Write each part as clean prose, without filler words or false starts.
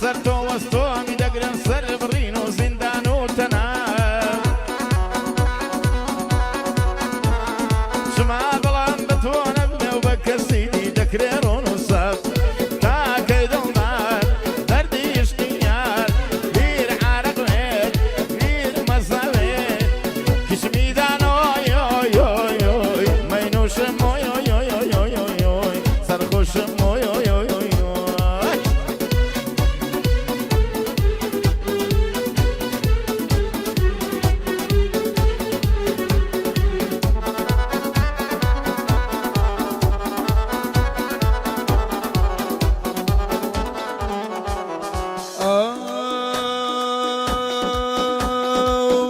لەسەر تۆ وەستۆمی دەگرم سەر بڕین و زیندان و تەنام چما دڵم بە تۆ نەبمێ و بە کەسی دی دەکرێ ڕۆن و سەف تاکەی دڵدار دەردی عشقی یار بیر عارەق بێت بیر مەزە بێت کشمی دانۆی ئۆی ئۆی ئۆی مەی نووشم ئۆی ئۆی ئۆی ئۆی ئۆی ئۆی ئۆی سەرخۆشم ئۆی ئۆی ئۆی ئۆی ئۆی.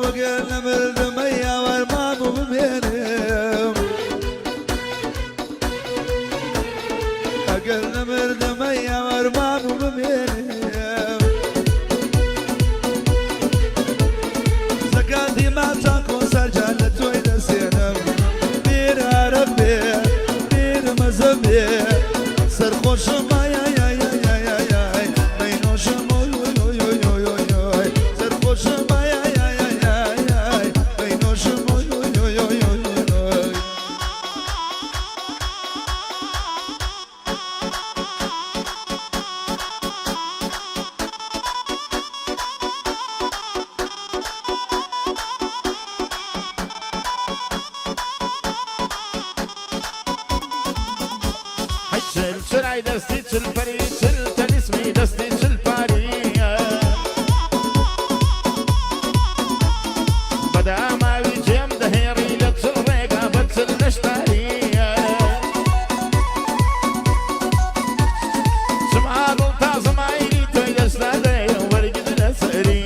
ئەگەر نەمردم ئەی یاوەر مام و بمێنم ئەگەر نەمردم ئەی یاوەر مام و بمێنم زەکاتی ماچان کۆسەرجان لە تۆی دەسێنم بیر عەرەب بێ بیر مەزەب بێ سەرخۆشم ئای ئای ئای ئای ئای ئای ئای مەینۆشم ئۆی ئۆی ئۆی ئۆی ئۆی ئۆی ئۆی سەرخۆشم ئای ئای ئای ئای ئای ئای مەینۆشم ئۆی ئۆی ئۆی ئۆی ئۆی ئۆی. هەی چل چرای دەستی چل پەری چل تەلیسمی دەستی چل پاریە بەداماوی جێم دەهێڕی لە چل ڕێگا بە چل نەشتاریە چما دڵ تازمایلی تۆی دەستا دەیە وەرگت لەسەری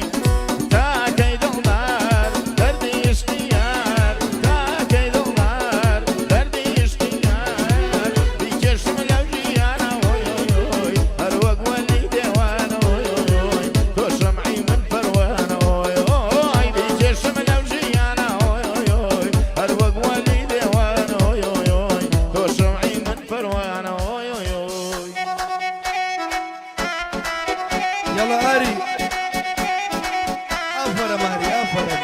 تاکەی دڵدار دەردی عشقی یار تاکەی دڵدار دەردی عشقی یار بیکێشم لەو ژیانە ئۆی ئۆی ئۆی هەر وەک وەلی دێوانە ئۆی ئۆی ئۆی تۆ شەمعی من پەروانە ئۆی ئۆی بیکێشم لەو ژیانە ئۆی ئۆی ئۆی هەر وەک وەلی دێوانە ئۆی ئۆی ئۆی تۆ شەمعی من پەروانە ئۆی ئۆی ئۆی. یەڵا ئاری ئافەرم ئاری ئافەرم.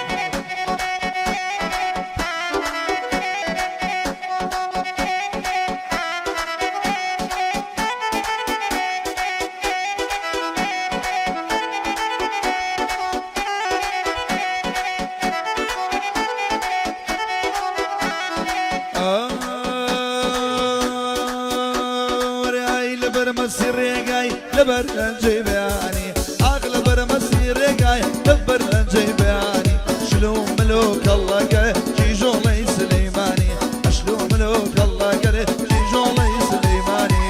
ئای لەبەر مەسی ڕێگای لەبەر لەنجەی بەیانی ئاخ لەبەر مەسی ڕێگای لەبەر لەنجەی بەیانی شلو ملو کەڵەکە کیژۆڵەی سلەیمانی ئەشلو ملو کەڵەکە کیژۆڵەی سلەیمانی.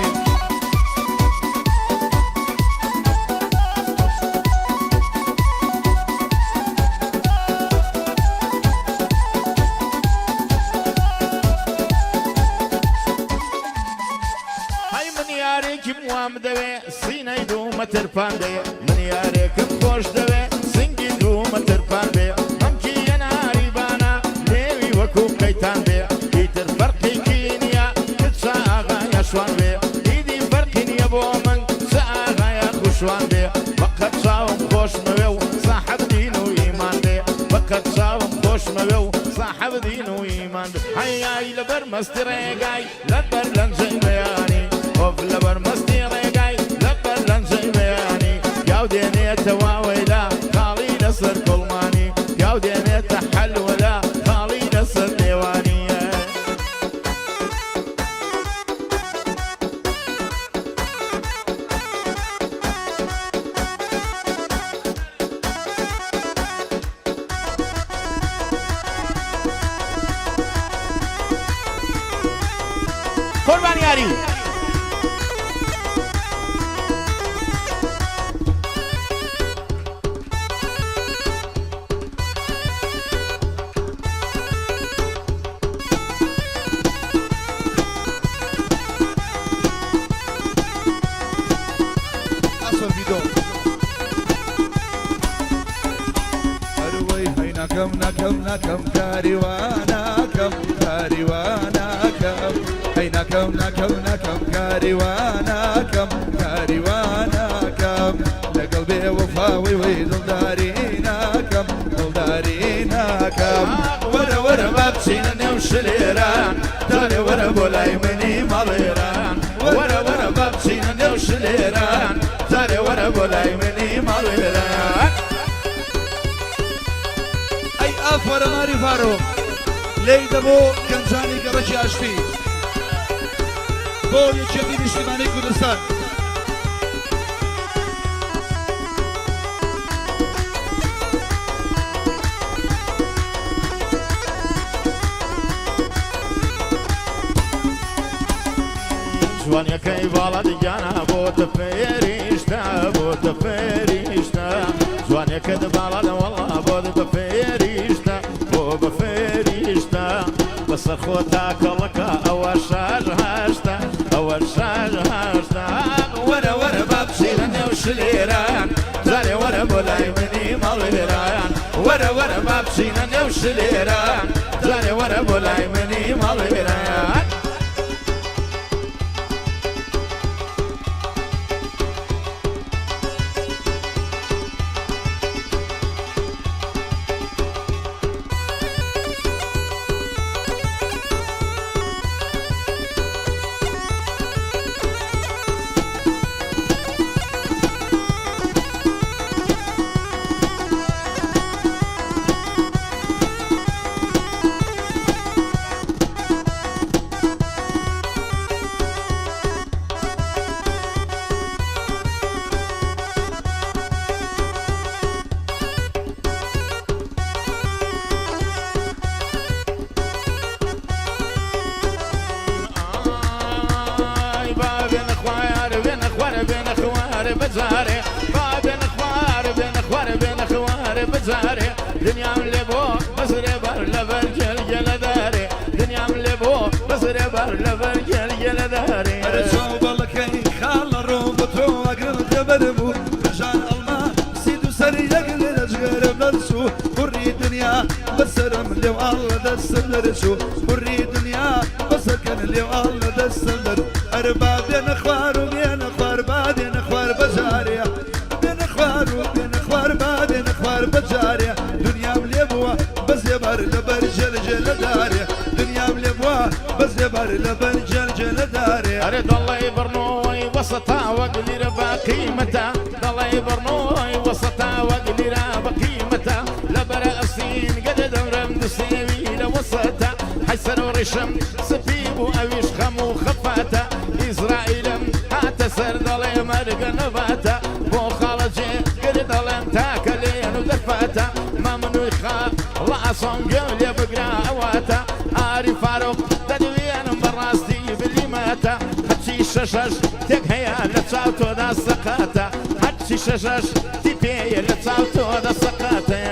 هەی من یارێکم وام دەوێ سینەی دوو مەتر پان بێ من یارێکم خۆش دەوێ سنگی دوو مەتر پان بێ مەمکی یەناری بانە لێوی وەکو قەیتان بێ ئیتر فەرقێکی نییە کچ ئاغا یا شوان بێ ئیدی فەرقی نییە بۆ من چ ئاغا یا خوشوان بێ بەقەد چاوم خۆشمەوێ و ساحەب دین و ئیمان بێ بەقەد چاوم خۆشمەوێ و ساحەب دین و ئیمان بێ هەی ئای لەبەر مەستی ڕێگای لەبەر لەنجەی بەیانی ئۆف لەبەر مەستی ڕێگای لەبەر لەنجەی بەیانی پیاو دێنێتە واوەیلا خاڵی لەسەر کوڵمانی پیاو دێنێتە حەلوەلا خاڵی لەسەر لێوانی. قوربان یاری. ئاسۆ ڤیدۆ. ئەروەی هەی ناکەم ناکەم ناکەم کاری وا ناکەم کاری وا ناکەم هەی ناکەم ناکەم ناکەم کاری وا ناکەم کاری وا ناکەم. وەی وەی دڵداری ناکەم دڵداری ناکەم. وەرە وەرە با بچینە نێو شلێران، جارێ وەرە بۆ لای منی ماڵێران. وەرە وەرە با بچینە نێو شلێران، جارێ وەرە بۆ لای منی ماڵێران. ئەی ئافەرە ماری فارۆ لێی دە بۆ گەنجانی گەڕەکی ئاشتی بۆ یەکێتی نیشتیمانی کوردستان. جوانیەکەی باڵات گیانە بۆتە فێریشتە، بۆتە فێریشتە. جوانیەکەت باڵات وەڵا بۆت بە فێریشتە، بۆ بە فێریشتە. بەسەر خۆتا کەڵەکە ئەوە شاژ هەشتا، ئەوە شاژ هەشتا. وەرە وەرە با بچینە نێو شلێران، جارێ وەرە بۆ لای منی ماڵوێران. وەرە وەرە با بچینە نێو شلێران، جارێ وەرە بۆ لای منی ماڵوێران. ئای با بێنە خوار، بێنە خوار، بێنە خوار بجارێ، با بێنە خوار، بێنە خوار، بێنە خوار بجارێ. دنیام لێ بۆ بەسرێ بەر لەبەر گەلگەلە دارێ، دنیام لێ بۆ بەسرێ بەر لەبەر گەلگەلە دارێ. ئەرە چاو بەڵەکەی خاڵە ڕۆم بە تۆ ئەگرم تەبەر بوو ژان ئەڵما سید و سەر یەک لێ دەجگەرم دەرچوو کوڕی دنیا بەسەرم لێو ئاڵ لە دەستم دەرچوو کوڕی دنیا بەسەرکەن لێو ئاڵ لە دەستم دەر. ئەرە با بێنە خوار و بێنە خوار، با بێنە خوار بەجارێ، بێنە خوار و بێنە خوار، با بێنە خوار بەجارێ. دنیام لێ بووە بەزێبار لەبەر جێلجێ لە دارێ، دنیام لێ بووە بەزێبار لەبەر جێلجێ لە دارێ. ئەرێ دەڵێ بڕنۆی وەسەتا وەک لیرە بە قیمەتە، دەڵێ بڕنۆی وەسەتا وەک لیرە بە قیمەتە. لەبەرە ئەسین گەدە دەمرم دوسێوی لە وەسەتە، حەیسەر و ڕیشم سپی بوو ئەویش خەم و خەفاتە. ئیسرائیلم هاتە سەر دەڵێ مەرگە نەباتە، بۆ خاڵەجێ گر دەڵێن تاکە لێن و دەرفاتە. مەمنوی خاڵە ئاسۆن گوێم لێ بگرە ئەواتە، ئاری فاروق دەدوێنم بەڕاستی بلیمەتە. هەرچی شەشەش تێک هەیە لە چاو تۆدا سەقەتە، هەرچی شەشەش تیپێیە لە چاو تۆدا سەقەتە.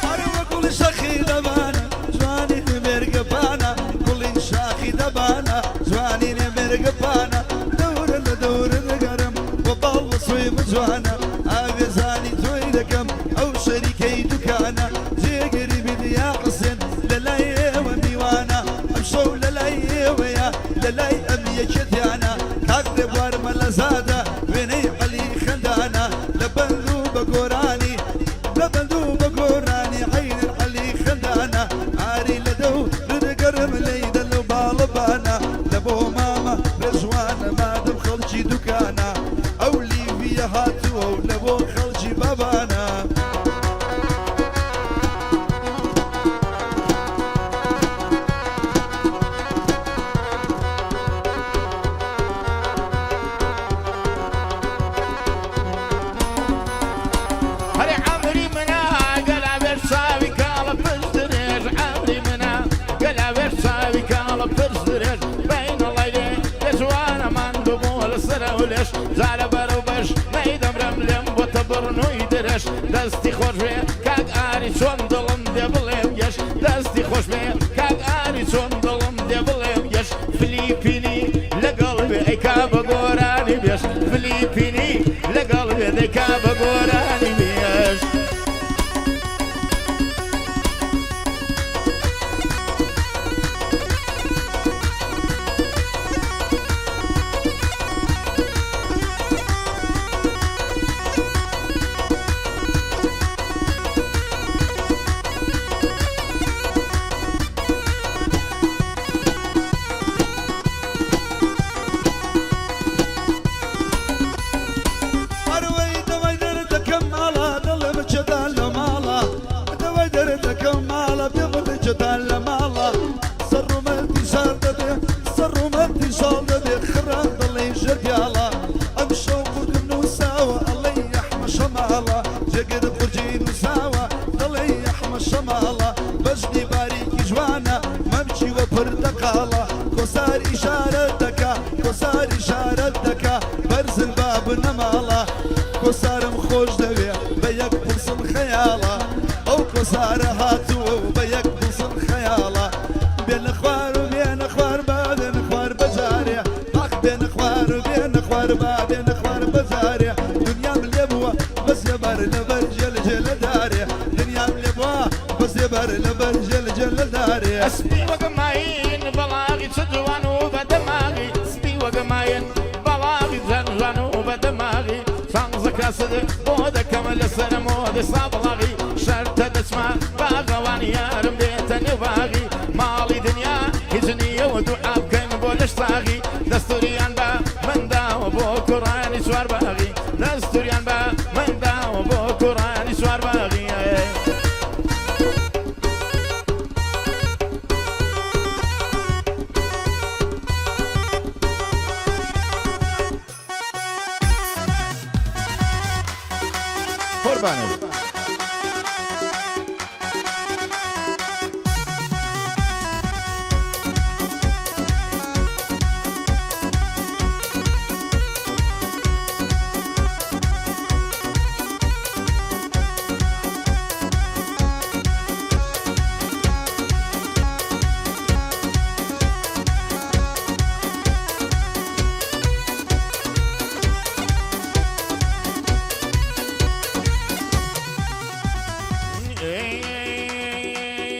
ئەرە گوڵی شەخی دەبانە جوانی مێرگەپانە، گوڵی شاخی دەبانە جوانی مێرگەپانە. دەورە لە دەورە دەگەرم بۆ باڵ سوی بجوانە، ئاوێزانی تۆی دەکەم ئەو شەریکەی دوکانە. جێگری بدیا حسێن لە لای ئێوە میوانە، ئەم شەو لە لای ئێوەیە لە لای ئەم یەکێتیانە. کاک ڕێبوار مەلەزادە وێنەی عەلی خەندانە، لە بەند و بە گۆرانی، لە بەند و بە گۆرانی عەین عەلی خەندانە. ئاری لە دەو ردگەرم لێی دەل و باڵەبانە، لە بۆ مامە ڕێژوانە مادەم خەڵکی دوکانە. ئەو لیڤیە هاتووە و لە بۆ خەڵکی بابانە. هەرێ عەمری منە گەلاوێژ چاوی کاڵە پرس درێژ، عەمری منە گەلاوێژ چاوی کاڵە پرس درێژ. بەینەڵای لێ لە جوانە ماندوو بووە لەسەر ئەو لێش، جارە بەرەو بەش نەیدەمرم لێم بۆتە بڕنووی درێژ. دەستی خۆش بێ کاک ئاری چۆن دڵم دێ بڵێم گەش، دەستی خۆش بێ کاک ئاری چۆن دڵم دێ بڵێم گەش. فلیپینی لەگەڵ بێ ئەیکا بە گۆرانی بێژ، فلیپینی لەگەڵ بێ دەیکا بە گۆرانی بێژ. کۆسار ئیشارەت دەکا کۆسار ئیشارەت دەکا بەرزن با بنەماڵە کۆسارم خۆش دەوێ بە یەک پڵسم خەیاڵە ئەو کۆسارە هاتووە و بە یەک پڵسم خەیاڵە بێنە خوار و بێنە خوار با بێنە خوار بەجارێ ئاخ بێنە خوار و بێنە خوار با بێنە خوار بەجارێ دنیام لێ بووە بە زێبەر لەبەر جێل جێلە دارێ دنیام لێ بووە بە زێبەر لەبەر جێل جێلە دارێ. سپی وەک ماین بەڵاغی چ جوان و بە دەماغی سپی وەک ماین بەڵاغی جان جوان و بە دەماغی شانزە کاسد بۆ دەکەم لەسەر مۆدە سابڵاغی شەرتە دەچمە باغەوان یارم دێتە نێو باغی ماڵی دنیا هیچ نییە و دوعا بکەن بۆ لەش ساغی دەستوریان بە من داوە بۆ کوڕانی چوار باغی دەستوریان بە من داوە بۆ کوڕانی چوار باغی. قوربانت.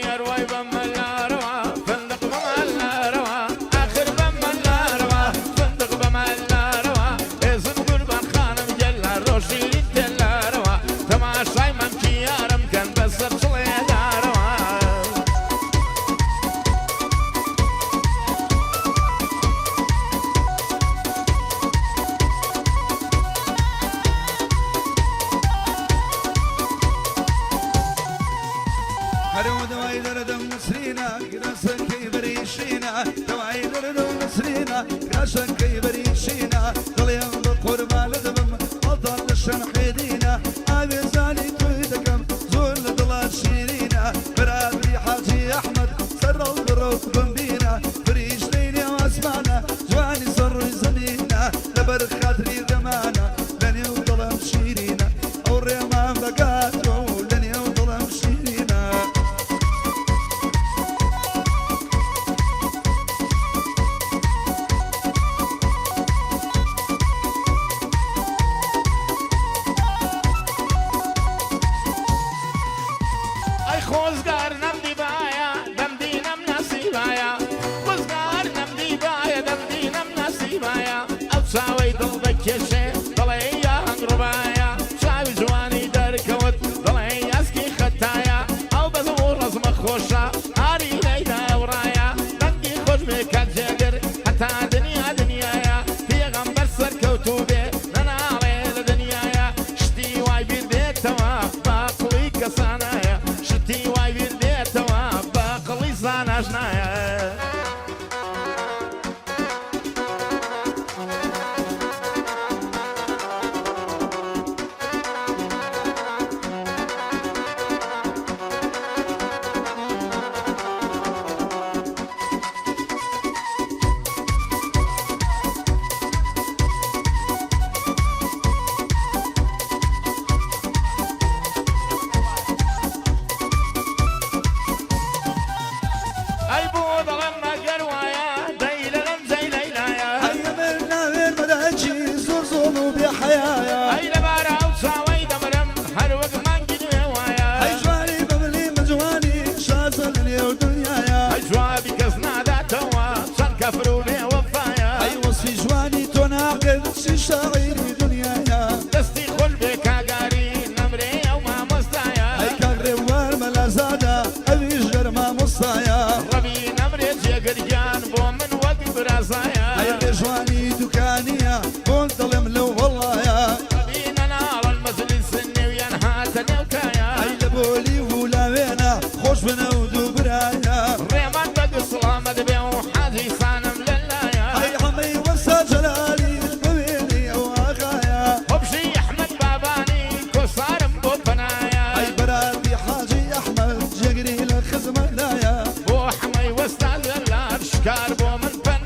ئەروای بەمەلارەوە فندق بەمەلارەوە ئاخر بەمەلارەوە فندق بەمەلارەوە ئێزم قوربان خانم گەلە ڕۆژیری تێلارەوە تەماشای مەمکی یارم کەن بەسەر چڵێدارەوە. هەرەوە دەوای دەردەم نسرینە گراسەکەی بەریشینە دەوای دەردەم نسرینە گراسەکەی بەریشینە دڵیان بە قوربانە دەبم هەڵتان لە شەنحێدینە ئاوێزانی تۆی دەکەم زۆر لە دڵا شیرینە بەرابری حاجی ئەحمەد سەرەڵ بڕەوت بمبینە فریشتەی نێو ئاسمانە جوانی سەر ڕووی زەمینە لەبەر خاتری دەمانە لە نێو دڵم شیرینە ئەو ڕێمان بەگاتەوە لە نێو دڵم شیرینە. ئەی خۆزگار نەمدیبایە دەمدینەم ناسیبایە خۆزگار نەمدیبایە دەمدینەم ناسیبایە ئەو چاوەی دڵ دەکێشێ دەڵێ یا هەنگڕبایە چاوی جوانی دەرکەوت دەڵێ ئەسکی خەتایە ئەو بەزم و ڕەزمە خۆشە ئاری لەیدا وڕایە دەنگی خۆش بێ کات جێگر هەتا دنیا دنیایە پێغەمبەر سەرکەوتوو بێ نەناڵێ لە دنیایە شتی وای بیر دێتەوە باقڵی کەسانایە شتی وای بیر دێتەوە باقڵی زاناش نایە. ئەی بۆ دەڵێم مەگەر وایە دەی لەلەم جەی لەیلایە ئەی ئەمر ناوێن بەداچی زۆر زۆڵ و بێ حەیایە ئەی لەبارە ئەو چاوەی دەمرم هەر وەک مانگی نوێ وایە ئەی جوانی بەملی مەجوانی شازە لە نێو دنیایە ئەی جوابی کەس ناداتەوە چەند کەفر و بێ وەفایە ئەی وەسفی جوانی تۆ ناقل چی شاعیری دنیایە دەستی خۆش بێ کاگاری نەمرێ ئەو مامۆستایە ئەی کاک ڕێوار مەلازادە ئەویش ژەر مامۆستایە ڕەبی نەمرێ جێگرگیان بۆ من وەک برازایە ئەی ڕێژوانی دوکانیە بۆن دەڵێم لەو وەڵایە ڕەبی نەناڵن مەجلیس نێویان هاتە نێو کایە ئەی لە بۆلی و لاوێنە خۆش بنە و دوو برایە ڕێمان بەگ سڵامەت بێ و حاجی سانم لەلایە ئەی عەمەی وەسا جەلالی بوێنی ئەو ئاغایە خۆبژی ئەحمەد بابانی کۆسارم بۆ پەنایە ئەی بەرابی حاجی ئەحمەد جێگری لە خزمەتدایە بۆ حەمەی وەستا لەلار شکار بۆ من پەنایە.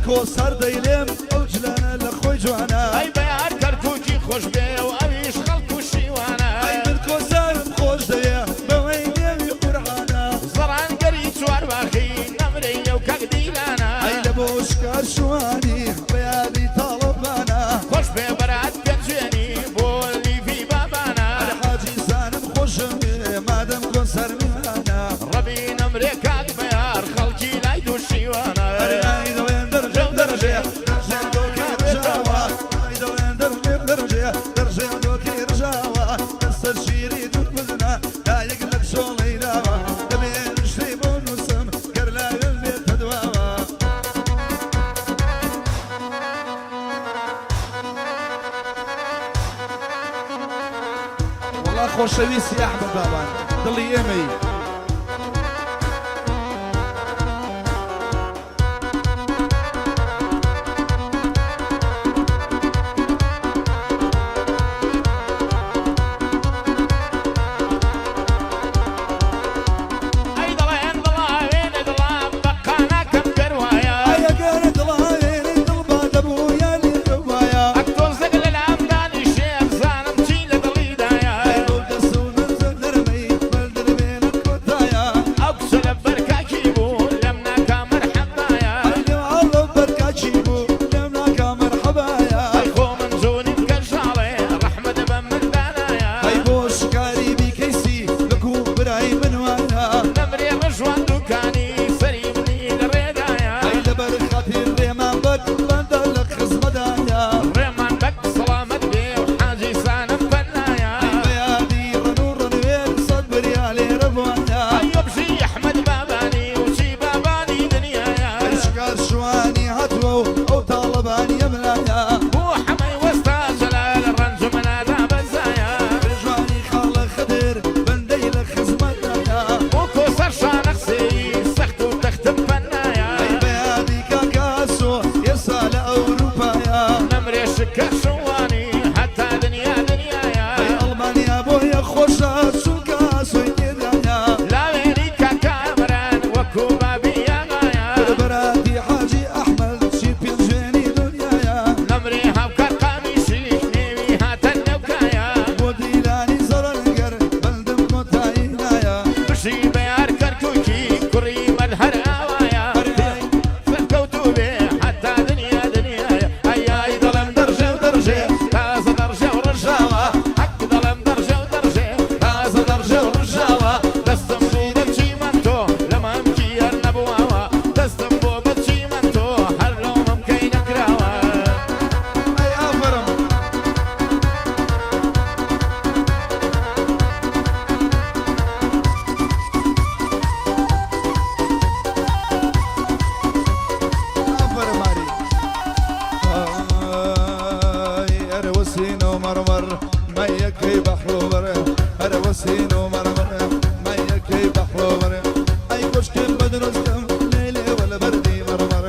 کۆسار دەیلێم ئەو جلانە لە خۆی جوانە. ئەی بەیار کەرکوکی خۆش بێ و ئەویش خەڵک و شیوانە. ئەی من کۆسارم خۆش دەوێ بەوەی نێوی قورعانە. زەڕانگەری چوارباخی نەمرەی لەو کاک دیلانە. ئەی لە بۆ شکار شوانی بەیادی تاڵەبانە. خۆش بێ بەرات پێنجوێنی بۆ لیڤی بابانە. ئەرێ حاجی زانم خۆشم وێ مادەم کۆسار میوانە. ڕەبی نەمرێ کاک بەیار خەڵکی لای دوو شیوانە. ئەرێ ئای دەڵێن دەرژێم دەرژێ دەرژێم دۆکەی ڕژاوە. ئای دەڵێن دەرژێم دەرژێ دەرژێم دۆکەی ڕژاوە. لەسەر شیری دوو بزنە دایک لە چۆڵەی داوە. دەبێ نوشتەی بۆ نووسم گەر لاوێم بێتە دواوە. وەڵا خۆشەویستی ئەحمەد بابان دڵی ئێمەی. ئەی دەڵێن دڵاوێنە دڵام بە قاناکەم گەر وایە. ئەی ئەگەر دڵاوێنەی دڵ با دەبوو یا لێرە وایە. ئەک تۆزێک لە لام دانیشێ بزانم چی لە دڵیدایە. ئەی بەو دەست و نەرزە نەرمەی بەر دەربێنە کۆتایە. ئەو کچە لە بەرکاکی بوو لەم ناکا مەرحەبایە. ئەی لەو عاڵە بەرکاکی بوو لەم ناکا مەرحەبایە. ئەی خۆ من جونیم کەژاڵێ ڕەحمەت بە من دانایە. ئەی بۆ شکاری بیکەیسی وەکوو برای من وایە. نەمرێ ڕژوان دوکانی سەری منی لە ڕێدایە. ئەی لەبەر خاتیر ڕێمان بەک بەندە لە خزمەدایە. ڕێمان بەک سەڵامەت بێ و حاجی سانم پەنایە. ئەی بەیادی ڕەن و ڕەنوێر سەد بریا لێرە بوایە. ئەی بژی ئەحمەد بابانی و چی بابانی دنیایە. ئەی شکار شوانی هاتووە و ئەو تاڵەبانیە ملایە. بۆ حەمەی وەستا جەلال ڕەنج منادا بەزایە. ڕێژوانی خاڵە خدر بەندەی لە خزمەتدایە. بۆ کۆسەر شانەخسێی سەخت و تەختم پەنایە. ئەی بەیادی کاکاسۆ ئێستا لە ئەوروپایە. نەمرێ شکە شوانی هەتا دنیا دنیایە. ئەی ئەڵمانیا بۆیە خۆشە چونکە ئاسۆی تێدایە. لاوێنی کاکامران وەکوو بابی یاغایە. بەراتی حاجی ئەحمەد چی پێنجوێنی دنیایە. نەمرێ هاوکار قامیشی نێوی هاتە نێوکایە. بۆ دیلانی زەرەنگەر بەندم کۆتایی نایە. بژی بەیار کەرکووکی کوڕی مەدهەر ئاوایە. سەرکەوتوو بێ هەتا دنیا دنیایە. ئەی ئای دەڵێم دەڕژێ و دەڕژێ تازە دەڕژێ و ڕژاوە. هەک دەڵێم دەڕژێ و دەڕژێ تازە دەڕژێ و ڕژاوە. دەستم بۆ بەچی من تۆ لە مامکی هەر نەبووەوە. دەستم بۆ بەچی من تۆ هەر لەو مەمکەی نەکراوە. ئەی ئافەرم. ئافەرم ئاری. ئای ئەرە وەسین و مەڕمەڕ مەیەکەی بەحرۆبەر. ئەرە وەسین و مەڕمەڕ مەیەکەی بەحرۆبەر. ئەی کۆشکم بە دروستم لێلێ وە لە بەردی مەڕمەڕ.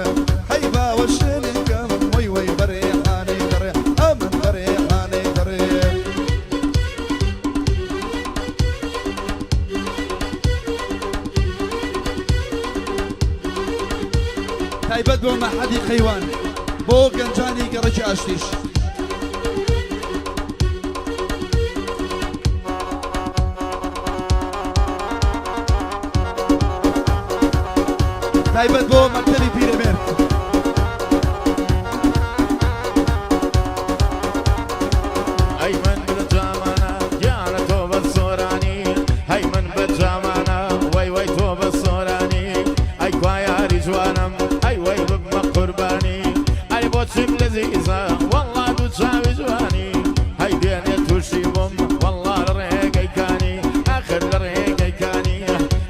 هەی باوە شوێنێکم وەی وەی بەرێحانەی دەڕێ ئەمن بەرێحانەی دەڕێ. تایبەت بۆ مەحەدی قەیوان بۆ گەنجانی گەڕەکی ئاشتیش. تایبەت بۆ مەکتەبی پیرەمێرد. ئەی من بە جامانە گیانە تۆ بە سۆرانی. هەی من بە جامانە وەی وەی تۆ بە سۆرانی. ئەی کوا یاری جوانم ئەی وەی ببمە قوربانی. ئەی بۆچیم لەزیزە وەڵڵا دوو چاوی جوانی. هەی دێنێ تووشی بووم وەڵڵا لە ڕێگەی کانی. ئاخر لە ڕێگەی کانی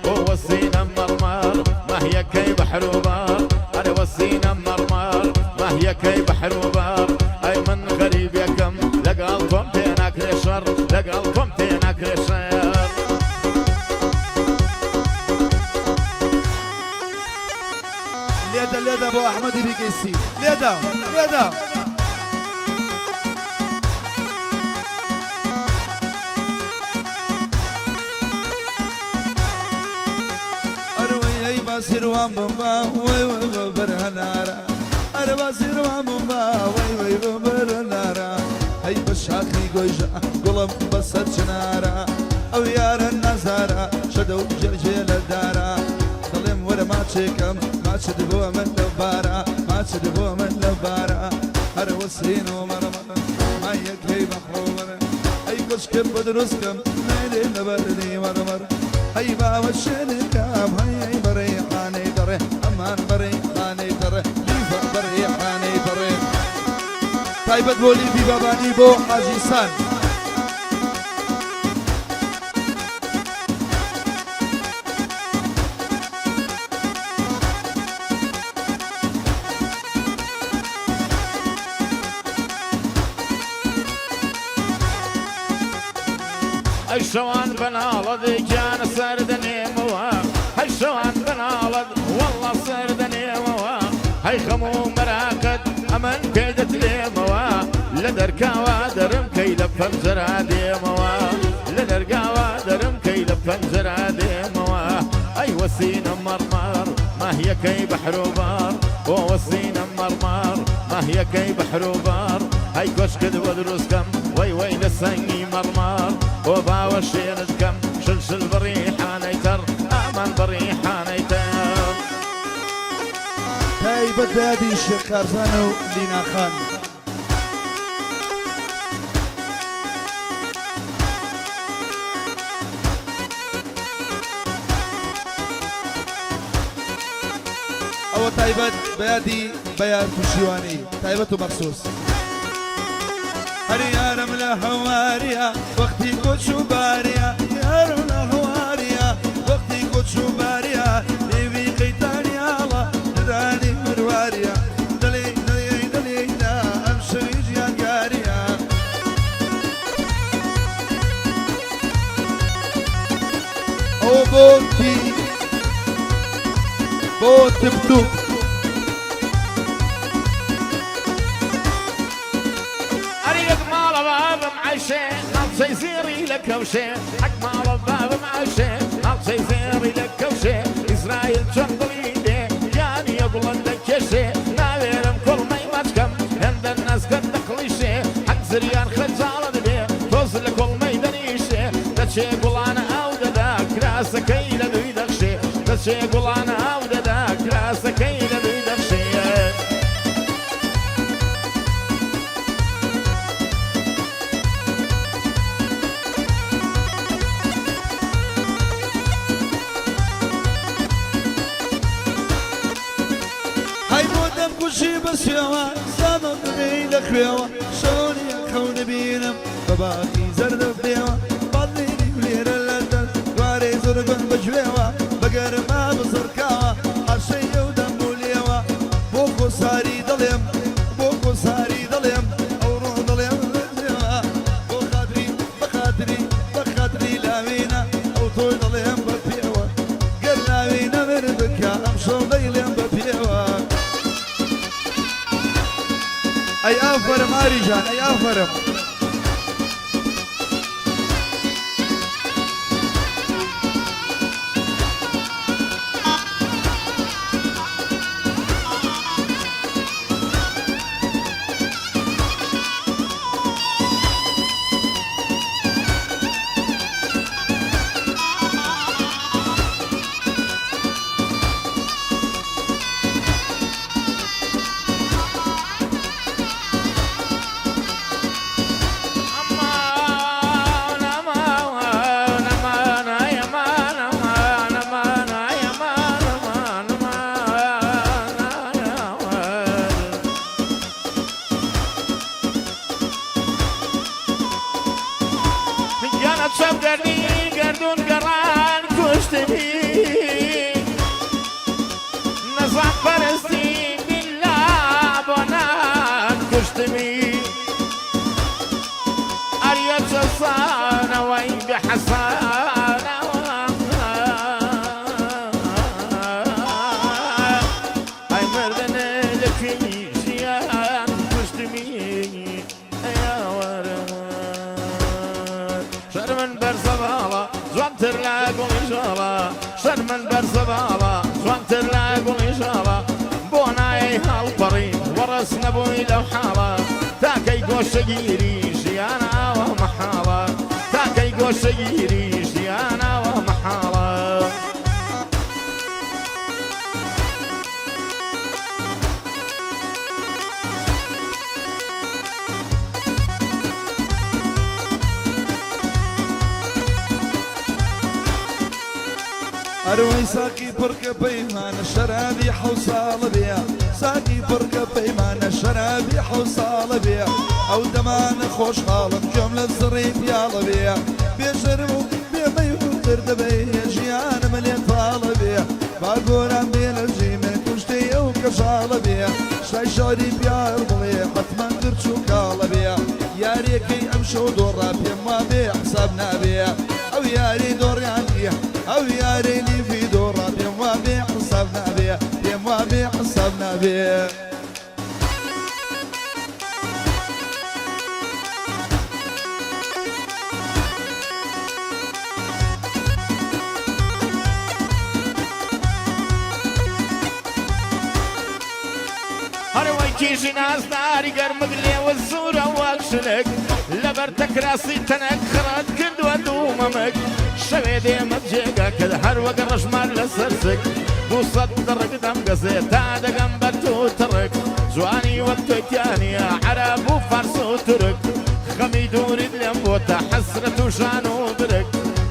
بۆ وەسینە مەڕمەڕ ماهیەکەی بەحروبار. ئەرێ وەسینە مەڕمەڕ ماهیەکەی بەحروبار. ئەی من غەریبێکم لەگەڵ تۆم پێ ناکرێ شەڕ لەگەڵ تۆم پێ ناکرێ شەڕ. لێدە لێدە بۆ ئەحمەدی بیکەیسی لێدە لێدە. ئەروەی ئەی باسیروان بمبا وەی وەی بە بەرهەنارە. ئەی ببرە لارە، هەی بە شاخی گۆیژە گوڵم بەسەر چنارە، ئەو یارە نازارە شەدە و جێرجێ لە دارە، دەڵێم وەرە ماچێکەم ماچت بۆ من لەبارە، ماچت بۆ من لەبارە، هەر وەسین و مەڕمەڕ مایەکەی بەحڕۆمەڕ، ئەی کۆشکم بۆ دروست کەم مەیلێ لەبەر دیوارمەڕ، هەی باوە شێنەکەم هەی ئەی بەڕێحانەی دەڕێ، ئەمان بەڕێحانەی دەڕێ، لیفە بەڕێحانەی دەڕێ. تایبەت بۆ لیفی بابانی بۆ حاجی سان. ئەی شەوان بەناڵەت گیانە سەر دەنێمەوە هەی شەوان بەناڵەت وەڵڵا سەر دەنێمەوە هەی خەم و مەراقت ئەمن پێ دەتلێمەوە لە دەرکاوە دەرم کەی لە پەنجەرا دێمەوە لە دەرگاوە دەرم کەی لە پەنجەرا دێمەوە ئەی وەسینە مەڕمەڕ ماهیەکەی بەحر و بەڕ بۆ وەسینە مەڕمەڕ ماهیەکەی بەحر و بەڕ هەی کۆشکت بۆ دروست کەم وەی وەی لە سەنگی مەڕمەڕ بۆ باوەشێنت کەم شل شل بڕیحانەی تەڕ ئامان بڕیحانەی تەڕ. تایبەت بە یادی شێخ کارزان و لینا خان. ئەوە تایبەت بە یادی بەیار پشیوانی تایبەت و مەخسوس. هەر یارم لە هەواریا وەختی کۆچ و باریا، یارم لە هەواریا وەختی کۆچ و باریا، لێوی قەیتانیاڵە ددانی مرواریە، دڵی دڵی دڵی لا ئەمشەوی ژیانگاریە. ئەوە بۆ تی بۆ تبتوب. ئەرێ یەک ماڵە بابم عەیشێ ناوچەی زێڕی لە کەوشێ، حەک ماڵە بابم عەیشێ ناوچەی زێڕی لە کەوشێ، ئیسرائیل چۆن دڵی دێ گیانی گوڵن دەکێشێ، ناوێرم کوڵمەی ماچ کەم هێندە ناسکە دەقڵیشێ، حەک زریان خەجاڵەت بێ تۆز لە کوڵمەی دەنیشێ، دەچێ گوڵانە ئاو دەدا کراسەکەی لە دووی دەخشێ، دەچێ گوڵانە ئاو دەدا کراسەکەی لە دووی دەخشێ. هەی بۆ دەم کوژی بەسوێوە زامم بدەی لە خوێوە، شەونیە خەو نبینم بە باخی زەردە بێوە، بەڵێنی لێرە لە دەست دوارەی زڕگم بەگوێوە، بە گەرما بزڕکاوە حاشەی ئەو دەم و لێوە، بۆ کۆساری دەڵێم بۆ کۆساری دەڵێم ئەوڕۆ دەڵێم لێوە، بۆ خاتری بە خاتری بە خاتری لاوینە ئەو تۆی دەڵێم بە پێوە، گەر لاوینە من بکە ئەمشەو دەیڵێم بە پێوە. ئەی ئافەرم ئاری جان ئەی ئافەرم. ئەمان ئەمان ئەمان ئەی ئەمان ئەمان ئەمان ئەی ئەمان ئەمان ئەمان ئەی ئەمان. گیانە چەم گەردی گەردوون گەڕان کوشتمی نەزان پەرستی بیللا بۆ نان کوشتمی ئەریە چەسانەوەی بێ حەسانەوە ئەی مردن لە کوێی ژیان کوشتمی شەرمن بەرزە باڵا جوانتر لە گوڵی ژاڵە، شەرمن بەرزە باڵا جوانتر لە گوڵی ژاڵە، بۆ نایەی هەڵپەڕی وەڕس نەبووی لەو حاڵە. تاکەی گۆشەگیری ژیان ئاوا مەحاڵە تاکەی گۆشەگیری ژیان ئاوا مەحاڵە. ئەرەوەی ساقی پڕکە پەیمانە شەرابی حەو ساڵە بێ ساقی پڕکە پەیمانە شەرابی حەو ساڵە بێ ئەو دەمانە خۆشحاڵم گوێم لە زڕی پیاڵە بێ بێ شەرم و بێ مەی و تر دەبەی ژیانم لێ تاڵە بێ با گۆران بێ لە ژیمێ کوشتەی ئەو کەژاڵە بێ شای شاری پیار بڵێ حەتمەن درچ و کاڵە بێ یاریەکەی ئەمشەو دۆڕا پێم وابێ حساب نابێ ئەو یاری دۆڕیان نییە ئەو یارەی لیڤی دۆڕا پێم وابێ حساب نابێ پێم وابێ حساب نابێ. هەروەی کیژی نازداری گەرمک لێوە زورە وەک شلک لەبەر تەکراسی تەنەک خڕت کردووە دوو مەمک شەوێ دێمە جێگا کرد هەر وەک ڕەشمار لەسەر زگ 200 دڕک دەمگەزێ تا دەگەم بە تو تڕک جوانی وەک تۆی تیا نییە عەرەب و فارس و تورک خەمی دووریت لێم بۆتە حەسرەت و ژان و برک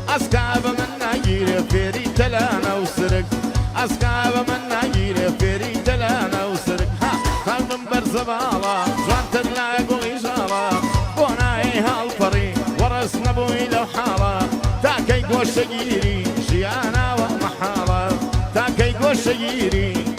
ئەسکا بە من ناگیرێ فێری تەلانە و سرک ئەسکا بە من ناگیرێ فێری تەلانە و سرک ها قەڵبم بەرزە باڵا جوانتر لە گوڵی ژاڵە بۆ نایەی هەڵپەڕی وەڕس نەبووی لەو حاڵە تاکەی گۆشەگیری ژیاناوە مەحاڵە تاکەی گۆشەگیری.